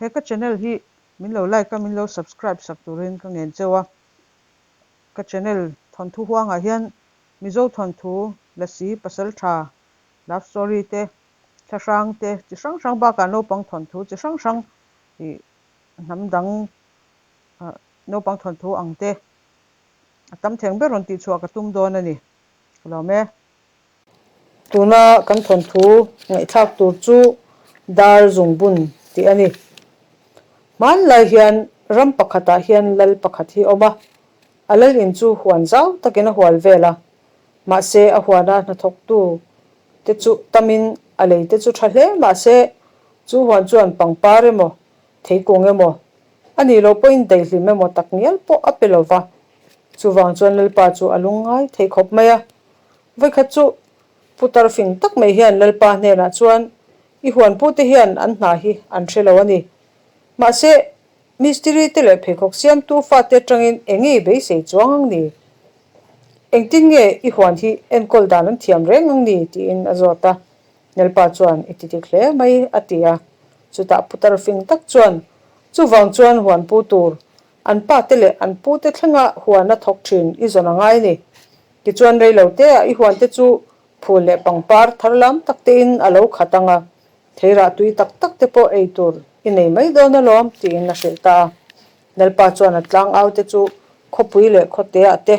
He ka channel hi min lo like a, min lo subscribe sak turin ka ngen cheu a. Ka channel thawnthu huangah hian Mizo thawnthu, Lasi, Pasaltha, Love story te, thlahrang te chi hrang hrang bakah naupang thawnthu chi hrang hrang ih hnam dang naupang thawnthu ang te a tam theng ber rawn tihchhuah ka tum dawn a ni. Ka lawm e. Tuna kan thawnthu ngaihthlak tur chu Dar Zungbun tih a ni. Hmanlai hian ram pakhatah hian lal pakhat hi a awm a, a lal in chu huan zau takin a hual vel a, mahse a huana hnathawktu te chu tamin a lei te chu tha hle mahse chu huan chuan pangpar emaw theikung emaw a nih loh pawhin daihlim emaw tak ngial pawh a pe lo va, chuvang chuan Lalpa chu a lungngai thei khawp mai a. Vawikhat chu putar fing tak mai hian Lalpa hnenah chuan, I huanpute hian an hna hi an hre lo a ni. Mahse, mistiri te leh pheikhawk siamtu fate atangin eng nge i beisei chuang ang ni? Engtin nge i huan hi enkawl dan an thiam reng ang ni? tiin a zawt a. Lalpa chuan, I ti dik hle mai, a ti a. Chutah putar fing tak chuan, Chuvang chuan huanpu tur, an pate leh an pute thlenga huan a thawk thin i zawn a ngai ni. Tichuan rei lo te ah i huan te chu phul leh pangpar thar lam tak te in a lo khat ang a, theirah tui tak tak te pawh ei tur i nei mai dawn alawm tiin a hrilh ta a. Lalpa chuan a tlang au te chu khawpui leh khawte ah te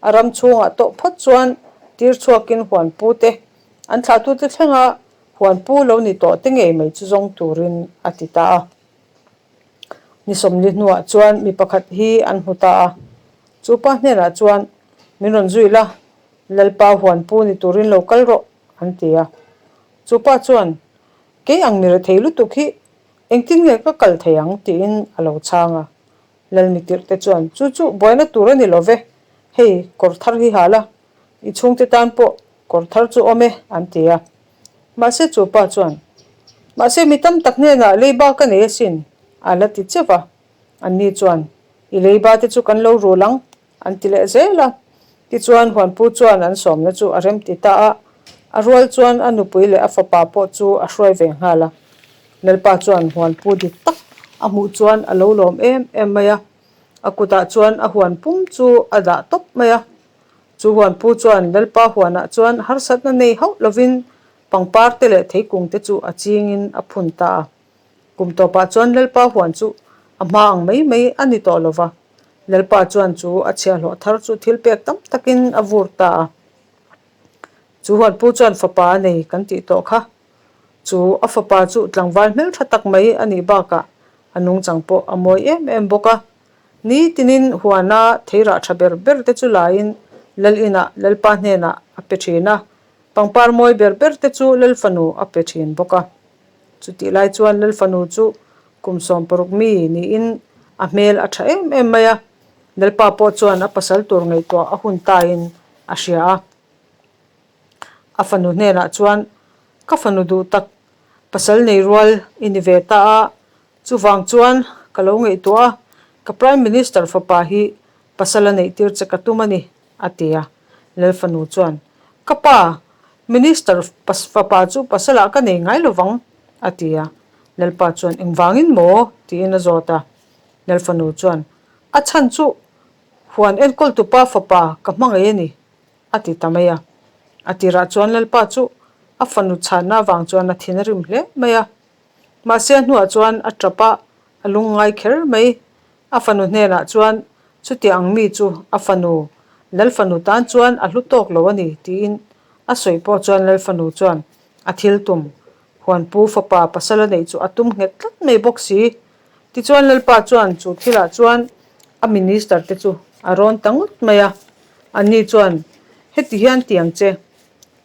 a ram chhungah tawh phawt chuan tir chhuakin huan pu te an thlahtu te thlenga huan pu lo ni tawh te ngei mai chu zawng turin a ti ta a. Ni sawmli hnuah chuan mi pakhat hi an hmu ta a, chu pa hnenah chuan, Min rawn zui la, Lalpa huan pu ni turin lo kal rawh, an ti a. Chu pa chuan, Kei ang mi rethei lutuk hi engtin nge ka kal thei ang? tiin a lo chhang a. Lalmitirh te chuan, Chu chu buaina tur a ni lo ve, hei kawr thar hi ha la, I chhungte tan pawh kawr thar chu awm e, an ti a. Mahse chu pa chuan, Mahse mi tam tak hnenah leiba ka nei asin, a la ti cheuh a. Anni chuan, I leiba te chu kan lo rul ang, an ti leh zel a. Tichuan Huanpu chuan an sawmna chu a rem ti ta a, a rual chuan a nupui leh a fapa pawh chu a hruai ve nghal a. Lalpa chuan Huanpu dik tak a hmuh chuan a lo lawm em em mai a, a kutah chuan a huan pum chu a dah tawp mai a. Chu huanpu chuan Lalpa huanah chuan harsatna nei hauh lovin pangpar te leh theikung te chu a chingin a phun ta a. Kum tawpah chuan Lalpa huan chu a hma ang mai mai a ni tawh lo va. Lalpa chuan chu a chhiahhlawh thar chu thil pek tam takin a vur ta a. Chu huanpu chuan fapa a nei kan tih tawh kha. Chu a fapa chu tlangval hmeltha tak mai a nih bakah a nungchang pawh a mawi em em bawk a. Ni tinin huana theirah tha ber ber te chu laiin Lal inah Lalpa hnenah a pe thin a, pangpar mawi ber ber te chu Lal fanu a pe thin bawk a. Chutih lai chuan Lal fanu chu kum 60 mi niin a hmel a tha em em mai a, Lalpa pawh chuan a pasal tur ngaihtuah a hun taiin a hria a. A fanu hnenah chuan, Ka fanu duh tak, pasal nei rual i ni ve ta a, Chuvang chuan ka lo ngaihtuah a, ka Prime Minister fapa hi pasal a neihtir che ka tum a ni, a ti a. Lalfanu chuan, Ka pa, Minister fapa chu pasalah ka nei ngai lovang, a ti a. Lalpa chuan, Engvangin maw? tiin a zawt a. Lalfanu chuan, A chhan chu huan enkawltupa fapa ka hmangaih a ni, a ti ta mai a. A tirah chuan Lalpa chu a fanu chhanna avang chuan a thin a rim hle mai a. Mahse a hnuah chuan a tap a, a lungngai kher mai. A fanu hnenah chuan chuti ang mi chu a fanu, Lalfanu tan chuan a hlu tawk lo a ni tiin a sawi pawh chuan Lalfanu chuan a thil tum, Huanpu fapa pasal a neih chu a tum nghet tlat mai bawk si. Tichuan Lalpa chuan chu thilah chuan a minister te chu a rawn ta ngawt mai a, anni chuan heti hian ti ang che,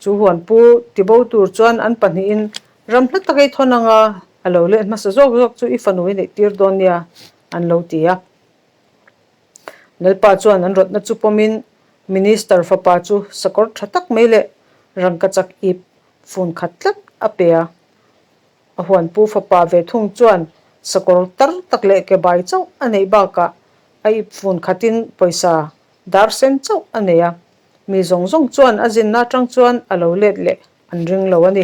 Chu huanpu tibo tur chuan an pahnihin ram hla tak ei thawn anga a lo let hmasa zawk zawk chu i fanu i neih tir dawn nia an lo ti a. Lalpa chuan an rawtna chu pawmin Minister fapa chu sakawr tha tak mai leh rangkachak ip fun khat tlat a pe a. A huanpu fapa ve thung chuan sakawr tar tak leh ke bai chauh a neih bakah a ip fun khatin pawisa dar sen chauh a nei a. Mi zawng zawng chuan a zinna atang chuan a lo let leh an ring lo a ni.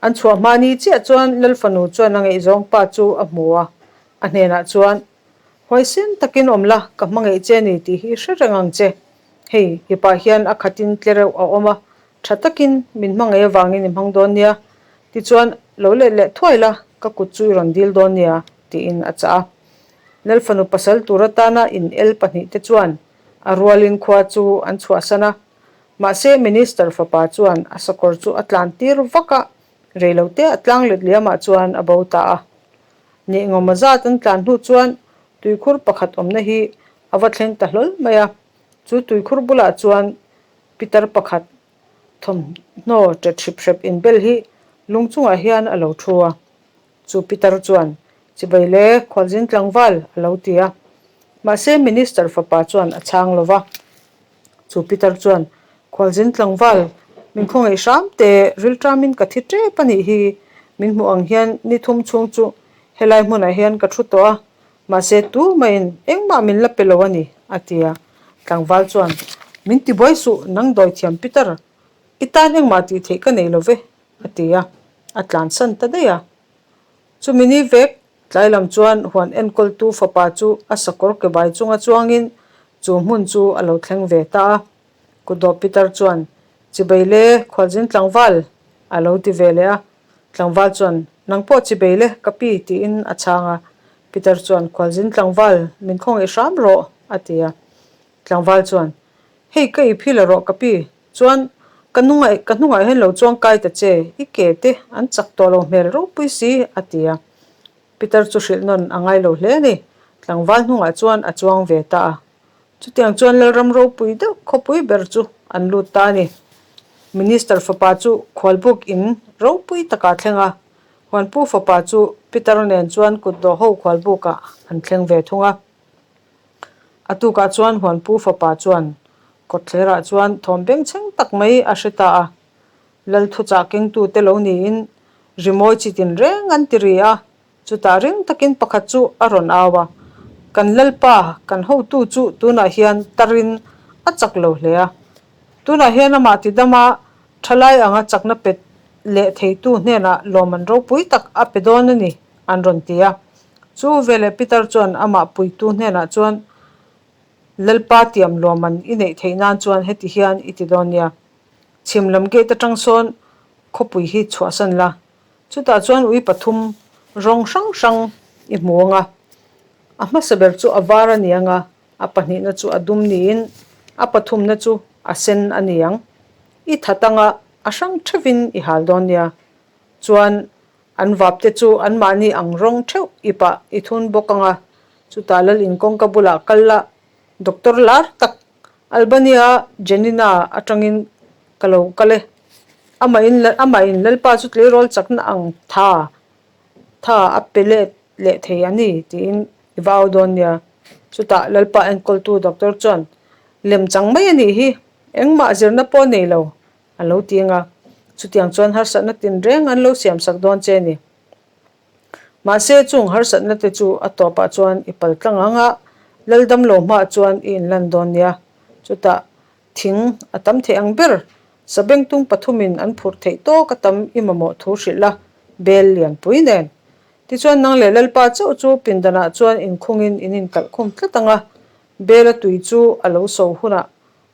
An chhuah hma ni chiah chuan Lal fanu chuan a ngaihzawng pa chu a hmu a, a hnenah chuan, Huaisen takin awm la, ka hmangaih che ni tih hi hre reng ang che. Hei, i pah hian a khatin tle reuh a awm a, tha takin min hmangaih avangin i hmang dawn nia. Tichuan, lo let leh thuai la, ka kut chu i rawn dil dawn nia, tiin a chah a. Lal fanu pasal tur atana in el pahnihte chuan a rualin khua chu an chhuahsan a. Mahse, Minister fapa chuan a sakawr chu a tlan tir vak a, reilote a tlang let liamah chuan a bo ta a. Nihngawma zat an tlan hnu chuan tuikhur pakhat awmna hi a va thleng ta hlawl mai a. Chu tuikhur bulah chuan pitar pakhat thawmhnaw ṭet hrip hrep inbel hi lung chungah hian a lo thu a. Chu pitar chuan, Chibai le, khualzin tlangval, a lo ti a. Mahse, Minister fapa chuan a chhang lo va. Chu pitar chuan, Khualzin tlangval, min khawngaih hram teh, rilṭamin ka thi ṭep a nih hi. Min hmuh ang hian ni thum chhung chu helai hmunah hian ka thu tawh a, mahse tumahin engmah min la pe lo a ni, a ti a. Tlangval chuan, Min ti buai suh, nang dawithiam pitar, i tan engmah tih theih ka nei lo ve, a ti a, a tlansan ta daih a. Chumi ni vek, tlai lam chuan huan enkawltu fapa chu a sakawr ke bai chunga chuangin chu hmun chu a lo thleng ve ta a. Kutdawh Pitar chuan, Chibei le, khualzin tlangval! a lo ti ve leh a. Tlangval chuan, Nang pawh chibei le, ka pi, tiin a chhang a. Pitar chuan, Khualzin tlangval, min khawngaih hram rawh, a ti a. Tlangval chuan, Hei ka ip hi la rawh ka pi, Chuan, ka hnungah ka hnungah hian lo chuang kai ta che, i ke te an chak tawh lo hmel ropui si, a ti a. Peter chu hrilh nawn a ngai lo hle a ni. Tlangval hnungah chuan a chuang ve ta a. Chutiang chuan Lalram ropui deuh khawpui ber chu an lut ta a ni. Minister fapa chu khualbuk in ropui takah a thleng a, Huanpu fapa chu Peter nen chuan kutdawh ho khualbukah an thleng ve thung a. A tukah chuan Huanpu fapa chuan kawtthlerah chuan thawm bengchheng tak mai a hre ta a. Lal thuchah kengtute lo niin rimawi chi tin reng an ti ri a, chutah ring takin pakhat chu a rawn au a, Kan Lalpa, kan hotu chu tunah hian tarin a chak lo hle a. Tunah hian amah tidama thalai anga chakna pe leh theitu hnenah lawmman ropui tak a pe dawn a ni, an rawn ti a. Chu veleh Peter chuan amah puitu hnenah chuan, Lalpa tiam luaman i neih theih nan chuan heti hian i ti dawn nia. Chhim lam gate atang sawn khawpui hi chhuahsan la. Chutah chuan ui pathum rawng hrang hrang i hmu ang a. A hmasa ber chu a var a ni ang a, a pahnihna chu a dum niin a pathumna chu a sen a ni ang. I that anga a hrang theuhin i hal dawn nia. Chuan An vap te chu anmahni ang rawng theuh i pah i thun bawk ang a, chutah lal in kawngka bulah kal la, Doctor lar tak Albania Janina atangin ka lo kal e. Amah in amah in Lalpa chu tleirawl chakna ang tha tha a pe let leh thei a ni tiin i va au dawn nia. Chutah Lalpa enkawltu doctor chuan lem chang mai a nih hi, engmah zirna pawh nei lo A lo ti ang a, chutiang chuan harsatna tinreng an lo siamsak dawn che a ni. Mahse, chung harsatna te chu a tawpah chuan i pal tlang ang a, lal damlo hmaah chuan i inlan dawn nia. Chutah, thing a tam theih ang ber, sabengtung pathumin an phurh theih tawk a tam i mamawh thu hrilh la, bel lianpui nen. Tichuan nang leh Lalpa chauh chu pindanah chuan inkhungin in inkalhkhum tlat ang a, bela tui chu a lo so hunah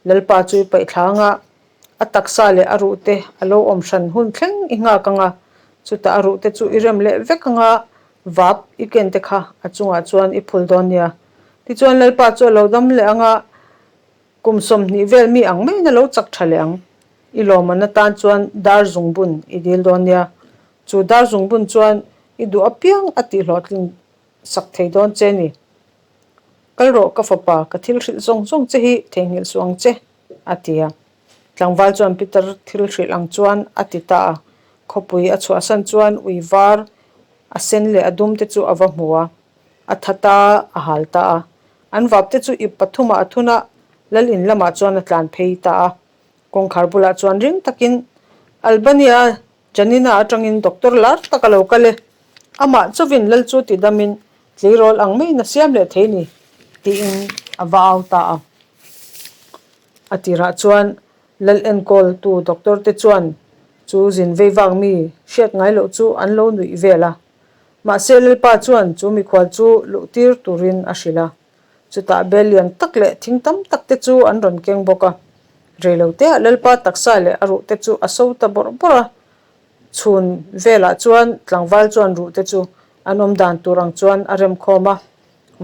Lalpa chu i paih thla ang a, a taksa leh a ruh te a lo awm hran hun thleng i nghak ang a, chutah a ruh te chu i rem leh vek ang a, vap i ken te kha a chungah chuan i phul dawn nia. Tichuan Lalpa chu a lo dam leh ang a, kum 20 vel mi ang maiin a lo chak tha leh ang. I lawmman atan chuan dar zungbun i dil dawn nia. Chu dar zungbun chuan i duh apiang a tihhlawhtlin sak thei dawn che ni. Kal rawh ka fapa, ka thil hrilh zawng zawng che hi theihnghilh suh ang che, a ti a. Tlangval chuan Peter thil hrilh ang chuan a ti ta a. Khawpui a chhuahsan chuan ui var, a sen leh a dum te chu a va hmu a. A tha ta a, a hal ta a. An vap te chu ip pathumah a thun a, lal in lamah chuan a tlan phei ta a. Kawngkhar bulah chuan ring takin, Albania Janina atangin doctor lar tak a lo kal e. Amah chuvin lal chu tidamin tleirawl ang maiin a siam leh thei ni, tiin a va au ta a. A tirah chuan lal enkawltu doctor te chuan Chu zin vei vak mi hriat ngai loh chu an lo nuih vel a. Mahse Lalpa chuan chu mikhual chu luh tir turin a hrilh a. Chutah bel lian tak leh thing tam tak te chu an rawn keng bawk a. Reiloteah Lalpa taksa leh a ruh te chu a so ta bawrh bawrh a. Chhun velah chuan tlangval chuan ruh te chu an awm dan tur ang chuan a rem khawm a.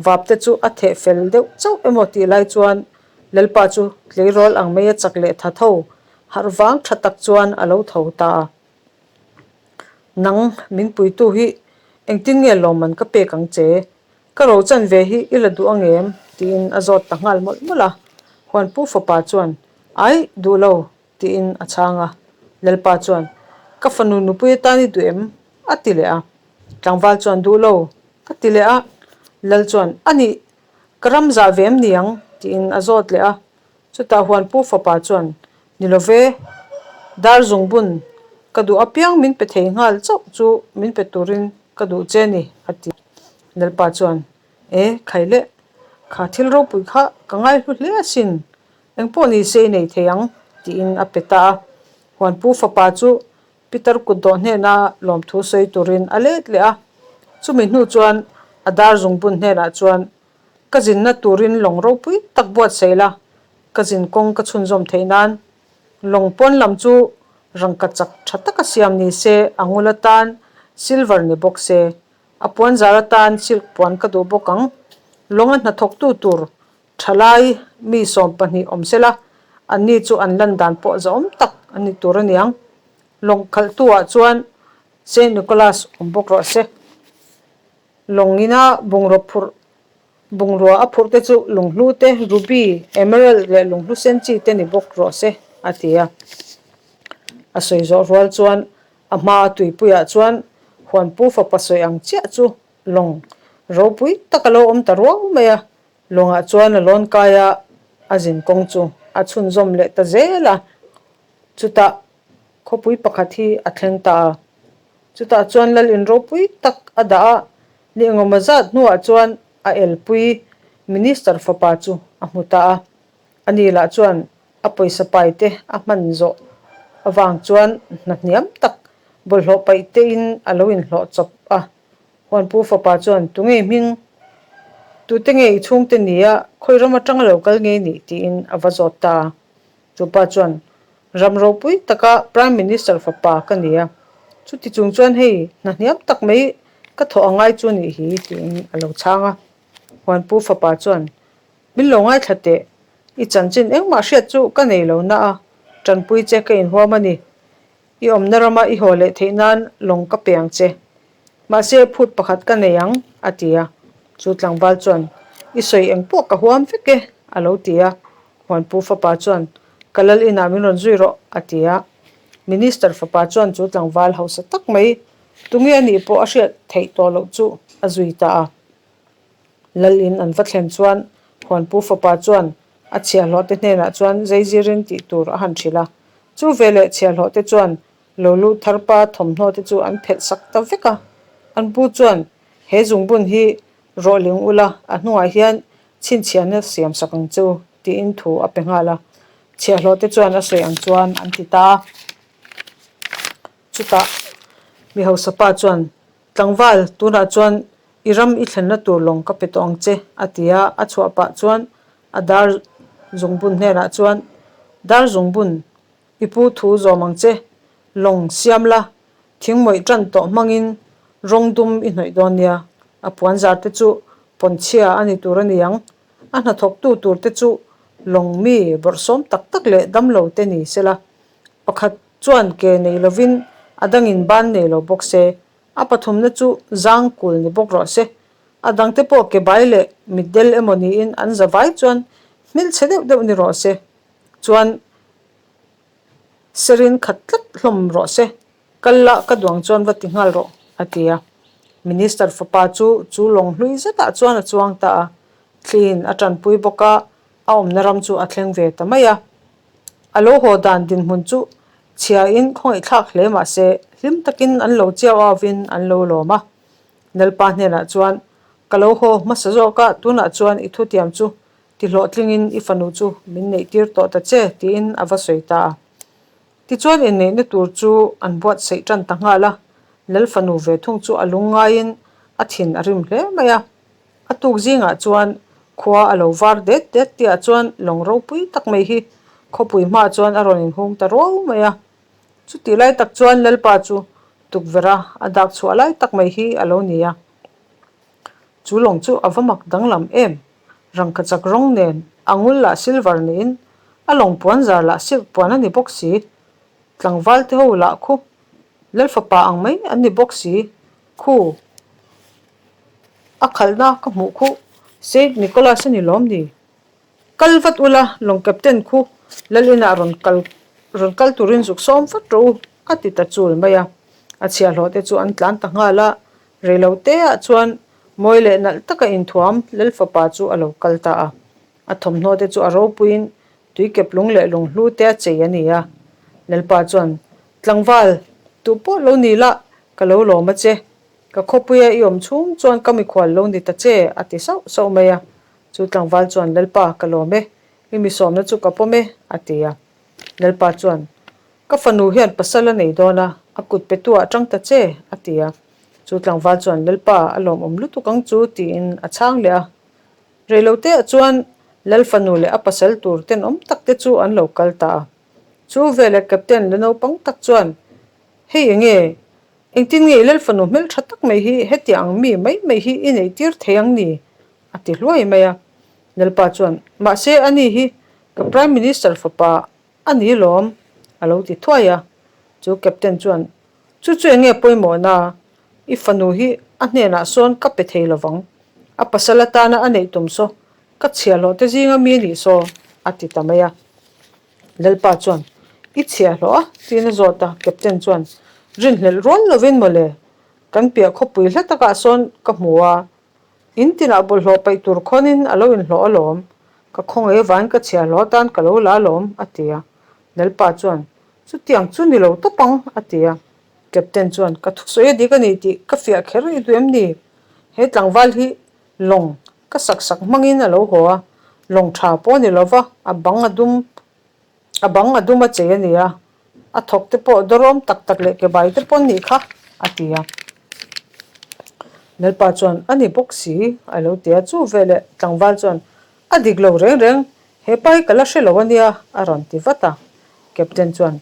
Vap te chu a theh fel deuh chauh emaw tih lai chuan Lalpa chu tleirawl ang mai a chak leh tha tho, harh vang tha tak chuan a lo tho ta a. Nang min puitu hi engtin nge lawmman ka pek ang che? Ka ro chan ve hi i la duh ang em? tiin a zawt ta nghal mawlh mawlh a. Huanpu fapa chuan, Ai, duh lo, tiin a chhang a. Lalpa chuan, Ka fanu nupui atan i duh em? a ti leh a. Tlangval chuan, Duh lo, a ti leh a. Lal chuan, A nih, ka ram zah ve em ni ang? tiin a zawt leh a. Chutah Huanpu fapa chuan, Ni lo ve, dar zungbun ka duh apiang min pe thei nghal chauh chu min pe turin ka duh che ni, a ti. Lalpa chuan, E, khai leh, kha thil ropui kha ka ngaihlu hle asin, engpawh ni se i nei thei ang, tiin a pe ta a. Huanpu fapa chu Peter kutdawh hnena lawmthu sawi turin a let leh a. Chumi hnu chuan a dar zungbun hnenah chuan, Ka zinna turin lawng ropui tak buatsaih la, ka zin kawng ka chhunzawm theih nan lawng pawn lam chu rangka chak tha taka siam ni se, a ngul atan silver ni bawk se, a puan zar atan silk puan ka duh bawk ang. Lawnga hnathawktu tur thalai mi 20 awm sela, anni chu an lan dan pawh zahawm tak an ni tur a niang. Lawng khalhtu-ah chuan Saint Nicholas awm bawk rawh se. Lawng ina bungraw phurh bungrua a phurh te chu lunghlu te, ruby, emerald leh lunghlu sen chi te ni bawk rawh se, a ti a. A sawi zawh rual chuan a hma a tuipuiah chuan Huanpu fapa sawi ang chiah chu lawng ropui tak a lo awm ta ruau mai a, lawngah chuan a lawn kai a, a zin kawng chu a chhunzawm leh ta zel a. Chutah khawpui pakhat hi a thleng ta a. Chutah chuan lal in ropui tak a dah a, ni engawma zat hnuah chuan a elpui Minister fapa chu a hmu ta a. Ani lah chuan a pawisa pai te a hman zawh avang chuan hna hniam tak bawlhhlawh paih te in a lo inhlawh chawp a. Huanpu fapa chuan, Tunge hming? Tute nge i chhungte ni a, khawi ram atanga lo kal nge nih? tiin a va zawt ta a. Chupa chuan, Ram ropui taka Prime Minister fapa ka ni a, chuti chung chuan hei hna hniam tak mai ka thawh a ngai chu nih hi, tiin a lo chhang a. Huanpu fapa chuan, Min lo ngaithla teh, i chanchin engmah hriat chu ka nei lo na a, tanpui che ka inhuam a ni. I awmna rama i haw leh theih nan lawng ka pe ang che. Mahse, phut pakhat ka nei ang, a ti a. Chu tlangval chuan, I sawi eng pawh ka huam vek e, a lo ti a. Huanpu fapa chuan, Ka lal inah min rawn zui rawh, a ti a. Minister fapa chuan chu tlangval hausa tak mai, tunge a nih pawh a hriat theih tawh loh chu a zui ta a. Lal in an va thlen chuan Huanpu fapa chuan a chhiahhlawh te hnenah chuan zeizirin tih tur a han hrilh a. Chu veleh chhiahhlawh te chuan lo luh thar pa thawmhnaw te chu an phelh sak ta vek a. An pu chuan, He zungbun hi rawhling ula, a hnungah hian chhinchhiahna siam sak ang che u, tiin thu a pe nghal a. Chhiahhlawh te chuan a sawi ang chuan an ti ta a. Chutah mi hausa pa chuan, Tlangval, tunah chuan i ram i thlenna tur lawng ka pe tawh ang che, a ti a. A chhuah pah chuan a dar zungbun hnenah chuan, Dar zungbun, i pu thu zawm ang che, lawng siam la, thing mawih tan tawh hmangin rawng dum i hnawih dawn nia, a puan zar te chu pawnchhia a ni tur a ni ang, a hnathawktu tur te chu lawng mi bawrhsawm tak tak leh damlo te ni sela, pakhat chuan ke nei lovin a dangin ban nei lo bawk se, a pathumna chu zang kul ni bawk rawh se, a dangte pawh ke bai leh mitdel emaw niin an zavai chuan hmilchhe deuh deuh ni rawh se, chuan Serin khat tlat hlawm rawh se, kal la ka duang chuan va ti nghal rawh, a ti a. Minister fapa chu chu lawng hlui zetah chuan a chuang ta a, thliin a tanpui bawk a, a awmna ram chu a thleng ve ta mai a. A lo haw dan dinhmun chu chhiain khawngaihthlak hle mah se, hlim takin an lo chiau auvin an lo lawm a. Lalpa hnenah chuan, Ka lo haw hmasa zawk a, tunah chuan i thutiam chu Ti hlawhtlingin i fanu chu min neih tir tawh ta che, tiin a va sawi ta a. Tichuan inneihna tur chu an buatsaih tan ta nghal a, Lal fanu ve thung chu a lung ngaiin a thin a rim hle mai a. A tuk zingah chuan khua a lo var det det tihah chuan lawng ropui tak mai hi khawpui hmaah chuan a rawn inhung ta ruau mai a. Chutih lai tak chuan Lalpa chu tukverh a a dak chhuah lai tak mai hi a lo ni a. Chu lawng chu a va mak danglam em? Rangkachak rawng nen a ngul lah silver niin a lawng puan zar lah silk puan a ni bawk si. Tlangval te ho lah khu Lalfapa ang mai an ni bawk si. Khu a khalhna ka hmuh khu Saint Nicholas a ni lawm ni? Kal vat ula, lawng captain khu Lal inah rawn kal rawn kal turin zuk sawm vat rawh u, a ti ta chul mai a. A chhiahhlawh te chu an tlan ta nghal a, Reilo te ah chuan mawi leh nalh taka inthuam Lal fapa chu a lo kal ta a. A thawmhnaw te chu a ropuiin tuikep lung leh lunghlu te a chei a ni a. Lalpa chuan, Tlangval, tu pawh lo ni la, ka lo lawm a che. Ka khawpuia i awm chhung chuan ka mikhual lo ni ta che, a ti sauh sauh mai a. Chu tlangval chuan, Lalpa, ka lawm e, i misawmna chu ka pawm e, a ti a. Lalpa chuan, Ka fanu hian pasal a nei dawn a, a kut petu ah tang ta che, a ti a. Chu tlangval chuan, Lalpa, a lawmawm lutuk ang chu, tiin a chhang leh a. Reiloteah chuan Lal fanu leh a pasal tur tenawm tak te chu an lo kal ta a. Chu veleh Captain la naupang tak chuan, Hei enge, engtin nge i Lal fanu hmeltha tak mai hi hetiang ang mi mai mai hi i neih tir thei ang ni? a ti hluai mai a. Lalpa chuan, Mahse ani hi ka Prime Minister fapa A ni lawm, a lo ti thuai a. Chu Captain chuan, Chu chu enge pawimawhna? I fanu hi a hnenah sawn ka pe thei lovang. A pasal atana a neih tum saw ka chhiahhlawh te zinga mi nih saw, a ti ta mai a. Lalpa chuan, I chhiahhlawh a? tiin a zawt a. Captain chuan, Rinhlelh rual lovin mawle, kan piah khawpui hla takah sawn ka hmu a, In tinah bawlhhlawh paih tur khawnin a lo inhlawh alawm, ka khawngaih avain ka chhiahhlawh atan ka lo la alawm, a ti a. Lalpa chuan, Chutiang chu ni lo tawp ang, a ti a. Captain chuan, Ka thusawi a dik a ni tih ka fiah kher i duh em ni? He tlangval hi lawng ka sak sak hmangin a lo haw a, lawng tha pawh a ni lo va, a bang a dum A bang a dum a chei a ni a, a thawk te pawh dawrawm tak tak leh ke bai te pawh an nih kha, a ti a. Lalpa chuan, A ni bawk si, a lo ti a. Chu veleh tlangval chuan, A dik lo reng reng, he pa hi ka la hre lo a nia, a rawn ti vat a. Captain chuan,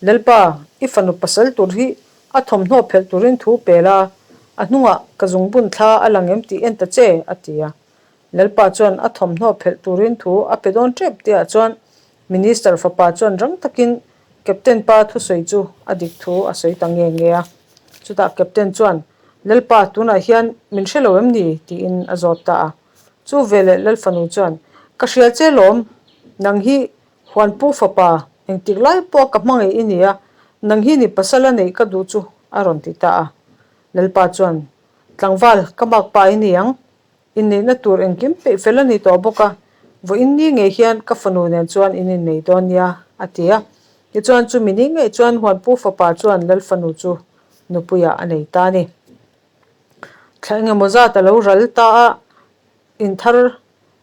Lalpa, i fanu pasal tur hi a thawmhnaw phelh turin thu pe la, a hnungah ka zungbun thla a lang em tih en ta che, a ti a. Lalpa chuan a thawmhnaw phelh turin thu a pe dawn tep tihah chuan Minister fapa chuan rang takin Captain pa thusawi chu a dik thu a sawi ta nge nge a. Chutah Captain chuan, Lalpa, tunah hian min hre lo em ni? tiin a zawt ta a. Chu veleh Lal fanu chuan, Ka hria che lawm, nang hi Huanpu fapa engtik lai pawh ka hmangaih i ni a, nang hi ni pasal a neih ka duh chu a rawn ti ta a. Lalpa chuan, Tlangval, ka makpa i ni ang, Inneihna tur engkim peih fel a ni tawh bawk a, vawiin ni ngei hian ka fanu nen chuan in innei dawn nia, a ti a. Tichuan chumi ni ngei chuan Huanpu fapa chuan Lal fanu chu nupuiah a nei ta a ni. Thla engemaw zat a lo ral ta a, inthar,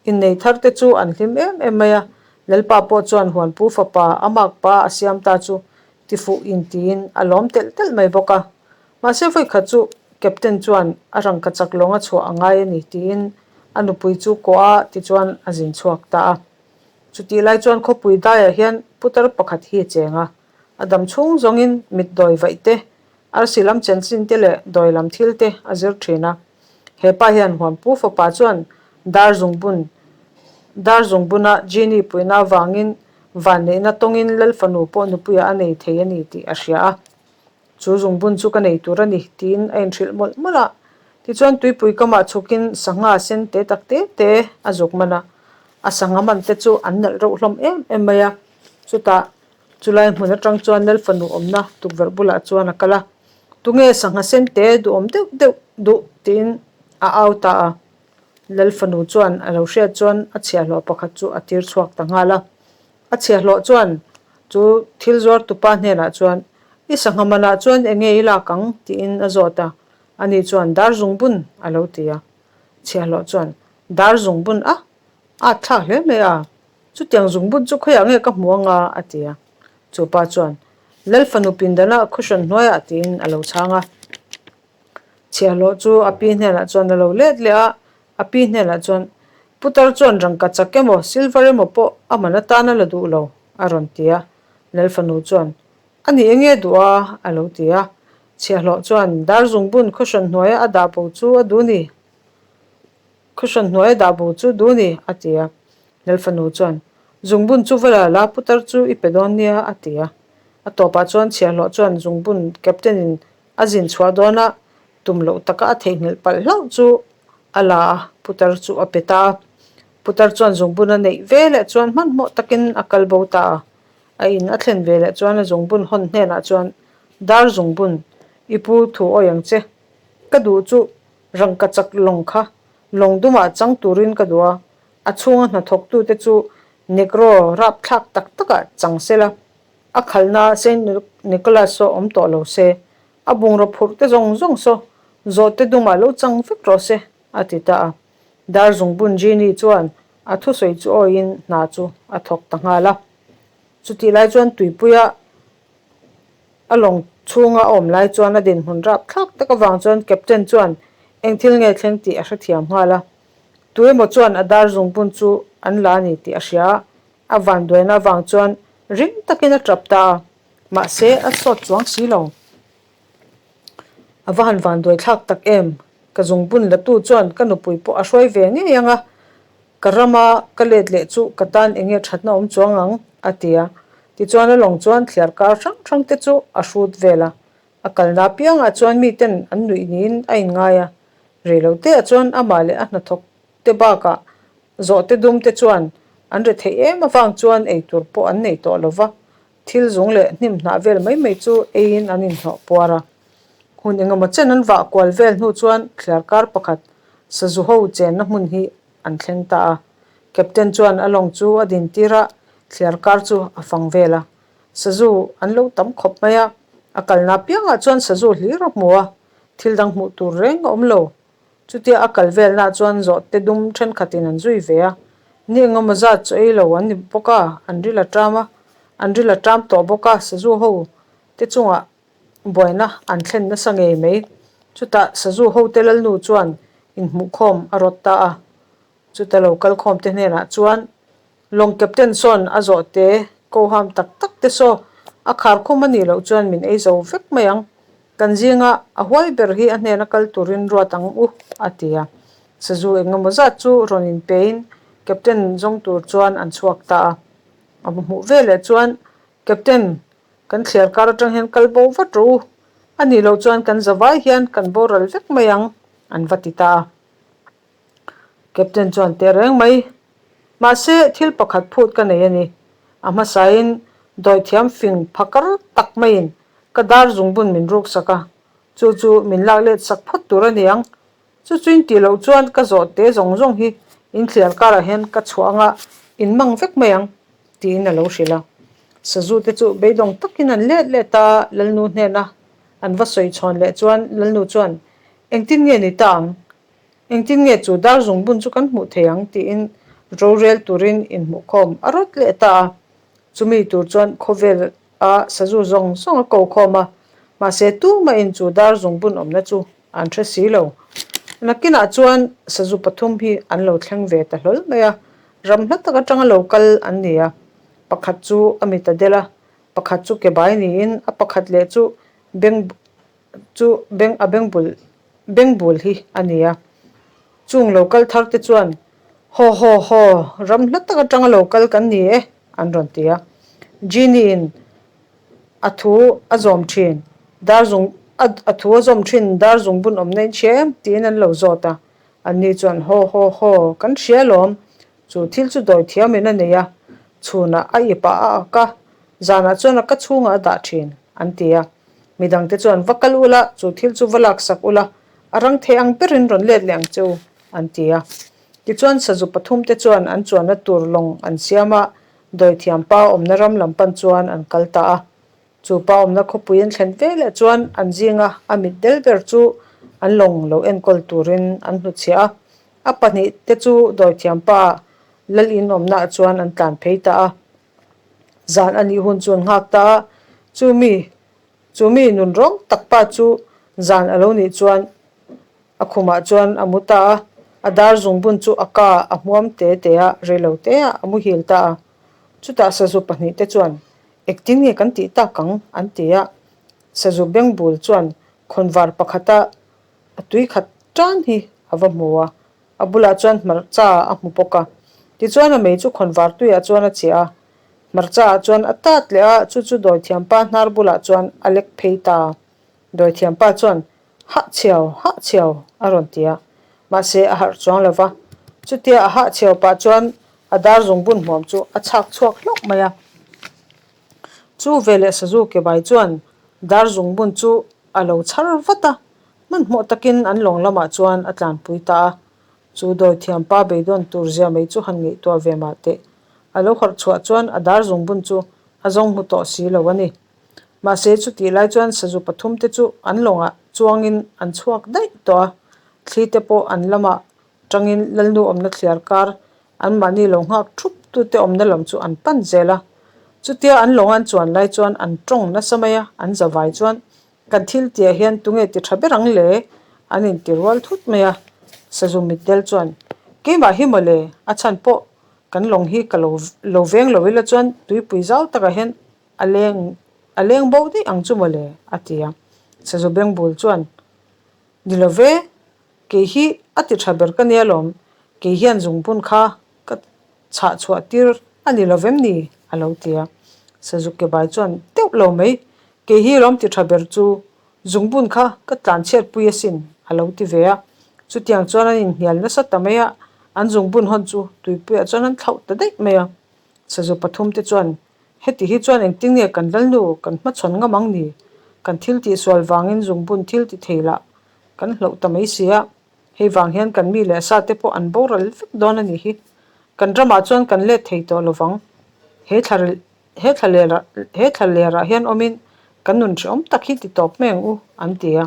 innei thar te chu an hlim em em mai a. Lalpa pawh chuan Huanpu fapa a makpa a siam ta chu tifuh intiin a lawm telh telh mai bawk a. Mahse vawikhat chu Captain chuan a rangka chak lawng a chhuah a ngai a ni tiin a nupui chu kawh a tichuan a zin chhuak ta a. Chutih lai chuan khawpui daiah hian putar pakhat hi a cheng a, a dam chhung zawngin mit dawi vaih te, arsi lam chanchin te leh dawi lam thil te a zir thin a. He pa hian Huanpu fapa chuan dar zungbun dar zungbuna Genie puihna avangin vanneihna tawngin Lal fanu pawh nupuiah a nei thei a ni tih a hria a. Chu zungbun chu ka nei tur a ni, tiin a inhrilh mawlh mawlh a. Tichuan tuipui kamah chhukin sangha sen te tak te te a zuk man a, a sangha man te chu an nalh reuh hlawm em em mai a. Chutah chulai hmun atang chuan Lal fanu awmna tukverh bulah chuan a kal a, Tunge sangha sen te duhawm deuh deuh duh? tiin a au ta a. Lal fanu chuan a lo hriat chuan a chhiahhlawh pakhat chu a tir chhuak ta nghal a. A chhiahhlawh chuan chu thil zuartupa hnenah chuan, I sangha manah chuan eng nge i lak ang? tiin a zawt a. Ani chuan, Dar zungbun, a lo ti a. Chhiahhlawh chuan, Dar zungbun a? A thlak hle mai a. Chutiang zungbun chu khawiah nge ka hmu ang a? a ti a. Chupa chuan, Lal fanu pindana cushion hnuaiah tiin a lo chhang a. Chhiahhlawh chu a pi hnenah chuan a lo let leh a, a pi hnenah chuan, Putar chuan rangka chak emaw, silver emaw pawh a man atan a la duh lo, a rawn ti a. Lal fanu chuan, A ni enge duh a? a lo ti a. Chhiahhlawh chuan, Dar zungbun cushion hnuaia a dah bo chu a duh ni. Cushion hnuaia dah bo chu duh ni, a ti a. Lal fanu chuan, Zungbun chu va la la, putar chu i pe dawn nia, a ti a. A tawpah chuan chhiahhlawh chuan zungbun captain in A zin chhuah dawna tum loh taka a theihnghilh palh hlauh chu a la a, putar chu a pe ta a. Putar chuan zungbun a neih ve leh chuan hmanhmawh takin a kal bo ta a. A in a thlen ve leh chuan a zungbun hawn hnenah chuan, Dar zungbun, i pu thu awi ang che. Ka duh chu rangka chak lawng kha lawng dumah chang turin ka duh a, a chhunga hnathawktute chu negro rapthlak tak takah chang sela. A khalhna Saint Nicholas saw awm tawh lo se, a bungraw phurh te zawng zawng saw zawhte dumah lo chang vek rawh se, a ti ta a. Dar zungbun Genie chuan a thusawi chu awiin hna chu a thawk ta nghal a. Chutih lai chuan tuipuia a lawng chhunga a awm lai chuan a dinhmun rapthlak tak avang chuan Captain chuan eng thil nge thleng tih a hrethiam nghal a. Tuemaw chuan a dar zungbun chu an la a ni tih a hria a, A vanduaina avang chuan ring takin a tap ta a, mahse a sawt chuang si lo. A va han vanduai thlak tak em? Ka zungbun latu chuan ka nupui pawh a hruai ve ngei ang a, ka rama ka let leh chu ka tan eng nge thatna awm chuang ang? a ti a. Tichuan a lawng chuan thliar kar hrang hrang te chu a hrut vel a, a kalna apiangah chuan miten an nuih niin a inngai a, reiloteah chuan amah leh a hnathawk te bakah Zawhte dum te chuan an ri theih em avang chuan ei tur pawh an nei tawh lo va, thil zung leh hnim hnah vel mai mai chu eiin an inhnawh puar a. Hun engemaw chen an vah kual vel hnu chuan thliar kar pakhat sazu ho chenna hmun hi an thleng ta a. Captain chuan a lawng chu a din tir a, thliar kar chu a fang vel a. Sazu an lo tam khawp mai a, a kalna piangah chuan sazu hlir a hmu a, thil dang hmuh tur reng a awm lo. Chutia a kal velna chuan zawhte dum thenkhatin an zui ve a, ni engemaw zat chu ei lo an ni bawk a, an ril a ṭam a, an ril a ṭam tawh bawk a, sazu ho te chungah buaina an thlen nasa ngei mai. Chutah sazu hote lalnu chuan inhmuhkhawm a rawt ta a, chuta lo kalkhawm te hnenah chuan Lawng captain sawn a zawh te ko ham tak tak te saw a khar khum a nih loh chuan min ei zo vek mai ang. Kan zinga a huai ber hi a hnena kal turin ruat ang u, a ti a. Sazu eng emaw zat chu rawn inpein captain zawng tur chuan an chhuak ta a. A va hmuh veleh chuan, Captain, kan thliar kar atang hian kal bo vat rawh u. A nih loh chuan kan zavai hian kan boral vek mai ang, an va ti ta a. Captain chuan teh reng mai. Mahse, thil pakhat phut ka nei a ni. A hmasain dawithiam fing phakar tak maiin ka dar zungbun min ruk sak a, chu chu min lak let sak phawt tur a ni ang. Chu chu in tih loh chuan ka zawh te zawng zawng hi in thliar karah hian ka chhuah anga in mang vek mai ang, tiin a lo hrilh a. Sazu te chu beidawng takin an let let a, Lalnu hnena an va sawi chhawn leh chuan Lalnu chuan, Engtin nge ni ta ang? Engtin nge chu dar zungbun chu kan hmuh thei ang tiin rorel turin inhmuhkhawm a rawt leh ta a. Chumi tur chuan khawvel a sazu zawng zawng a ko khawm a, mahse tumahin chu dar zungbun awmna chu an hre si lo. Nakinah chuan sazu pathum hi an lo thleng ve ta hlawl mai a, ram hla tak atanga lo kal an ni a. Pakhat chu a mit a del a, pakhat chu ke bai niin a pakhat leh chu beng chu beng a bengbul bengbul hi a ni a. Chung lo kal thar te chuan, Haw haw haw, ram hla tak atanga lo kal kan ni e, an rawn ti a. Genie in a thu a zawm thin, dar zung a thu a zawm thin dar zungbun awmna in hria em? tiin an lo zawt a. Anni chuan, Haw haw haw, kan hria alawm, Chu thil chu dawi thiamin a nei a, chhunah a ipah a ak a, zanah chuan a ka chhungah a dah thin, an ti a. Midangte chuan, Va kal ula, chu thil chu va laksak ula, a rang thei ang berin rawn let leh ang che u, an ti a. Tichuan sazu pathumte chuan an chuanna tur lawng an siam a, dawi thiampa awmna ram lam pan chuan an kal ta a. Chu pa awmna khawpui an thlen ve leh chuan an zinga a mit del ber chu an lawng lo enkawl turin an hnutchhiah a. A pahnih te chu dawithiam pa lal in awmnaah chuan an tlan phei ta a. Zan a nih hun chu an nghak ta a. Chu mi, chu mi nun rawng tak pa chu zan a lo nih chuan a khumah chuan a mu ta a, a dar zungbun chu a ka a hmuam te te a, reilo te ah a muhil ta a. Chutah sazu pahnihte chuan, Engtin nge kan tih tak ang? an ti a. Sazu bengbul chuan khawnvar pakhata a tui khat tan hi a va hmu a, a bulah chuan hmarcha a hmu bawk a. Tichuan a mei chu khawnvar tuiah chuan a chiah a, hmarcha ah chuan a tat leh a, chu chu dawithiampa hnar bulah chuan a lek phei ta a. Dawithiampa chuan, Hah chhiau, hah chhiau, a rawn ti a. Mahse a harh chuang lo va. Chutia a hah chhiau pah chuan a dar zungbun hmuam chu a chhak chhuak hlauh mai a. Chu veleh sazu ke bai chuan dar zungbun chu a lo chhar vat a, hmanhmawh takin an lawng lamah chuan a tlanpui ta a. Chu dawithiam pa beidawn tur zia mai chu han ngaihtuah ve mah teh. A lo harh chhuah chuan a dar zungbun chu a zawng hmu tawh si lo a ni. Mahse chutih lai chuan sazu pathum te chu an lawngah chuangin an chhuak daih tawh a, thli te pawh an lamah tangin Lalnu awmna thliar kar anmahni lo nghak thup tute awmna lam chu an pan zel a. Chutia an lawng an chuan lai chuan an tawng nasa mai a, an zavai chuan kan thil tihah hian tunge ti tha ber ang le? An inti rual thut mai a. Sazu mitdel chuan, Keimah hi mawle, a chhan pawh kan lawng hi ka lo lo veng lo ila chuan tuipui zau takah hian A leng a leng bo daih ang chu mawle, a ti a. Sazu bengbul chuan, Ni lo ve, kei hi a ti tha ber ka nia lawm, kei hian zungbun kha ka chhah chhuah tir a ni lo vem ni? a lo ti a. Sazu kebai chuan, Deuh lo mai, kei hi lawm ti tha ber chu, zungbun kha ka tlan chhiat pui asin, a lo ti ve a. Chutiang chuan an inhnial nasa ta mai a, an zungbun hawn chu tuipuiah chuan an thlauh ta daih mai a. Sazu pathumte chuan, Heti hi chuan engtin nge kan lalnu kan hmachhawn ngam ang ni? Kan thil tihsual vangin zungbun thil ti thei lah kan hloh ta mai si a, hei vang hian kan mi leh sa te pawh an boral vek dawn a nih hi. Kan ramah chuan kan let thei tawh lo vang. He thla he thla lerah he thla lerah hian awmin kan nun hrehawm tak hi ti tawp mai ang u, an ti a.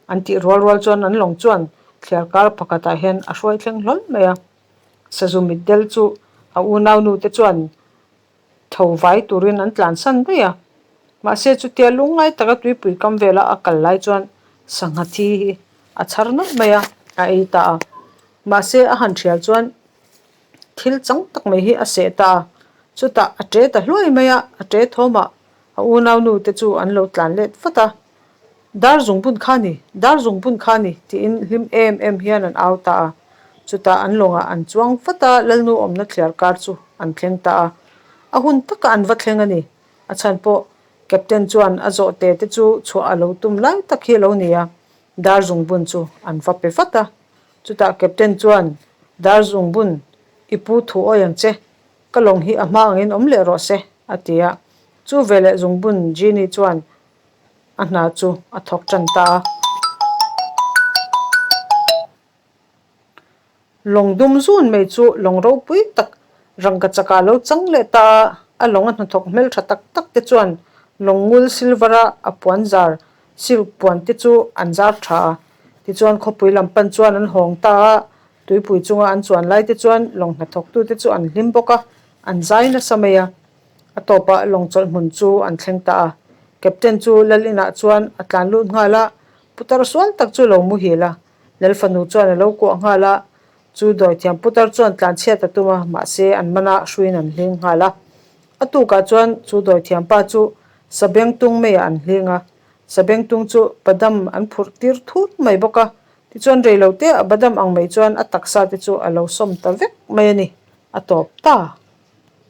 An tih rual rual chuan an lawng chuan thliar kar pakhatah hian a hruai thleng hlawl mai a. Sazu mitdel chu a unaunu te chuan tho vai turin an tlansan daih a. Mahse chutia lungngai taka tuipui kam vela a kal lai chuan sangha thi hi a chhar nawlh mai a, a ei ta a. Mahse a han thial chuan thil chang tak mai hi a seh ta a, chutah a ṭe ta hluai mai a, a ṭe thawmah a unaunu te chu an lo tlan let vat a. Dar zungbun kha ni, dar zungbun kha ni, tiin hlim em em hian an au ta a. Chutah an lawngah an chuang vat a, Lalnu awmna thliar kar chu an thleng ta a. A hun takah an va thleng a ni. A chhan pawh Captain chuan a zawhte te chu chhuah a lo tum lai tak hi a lo ni a, dar zungbun chu an va pe vat a. Chutah Captain chuan, Dar zungbun, i pu thu awi ang che, ka lawng hi a hma angin awm leh rawh se, a ti a. Chu veleh zungbun Genie chuan a hna chu a thawk tan ta a. Lawng dum zun mai chu lawng ropui tak rangka chakah a lo chang leh ta a, a lawng a hnathawk hmeltha tak tak te chuan lawng ngul silver a a puan zar silk puan te chu an zar tha a. Tichuan khawpui lam pan chuan an hawng ta a, tuipui chunga an chuan lai te chuan lawng hnathawk tu te chu an hlim bawk a, an zai nasa mai a. A tawpah lawng chawlh hmun chu an thleng ta a. Captain chu lal inah chuan a tlan lut nghal a, putar sual tak chu lo muhil a. Lal fanu chuan a lo kuah nghal a, chu dawithiam putar chuan tlan chhiat a tum a, mahse an manah hruiin an hling nghal a. A tukah chuan chu dawithiam pa chu sabengtung meiah an hling a, sabengtung chu badam an phurh tir thur mai bawk a, tichuan reilote a badam ang mai chuan a taksa te chu a lo sawm ta vek mai a ni, a tawp ta.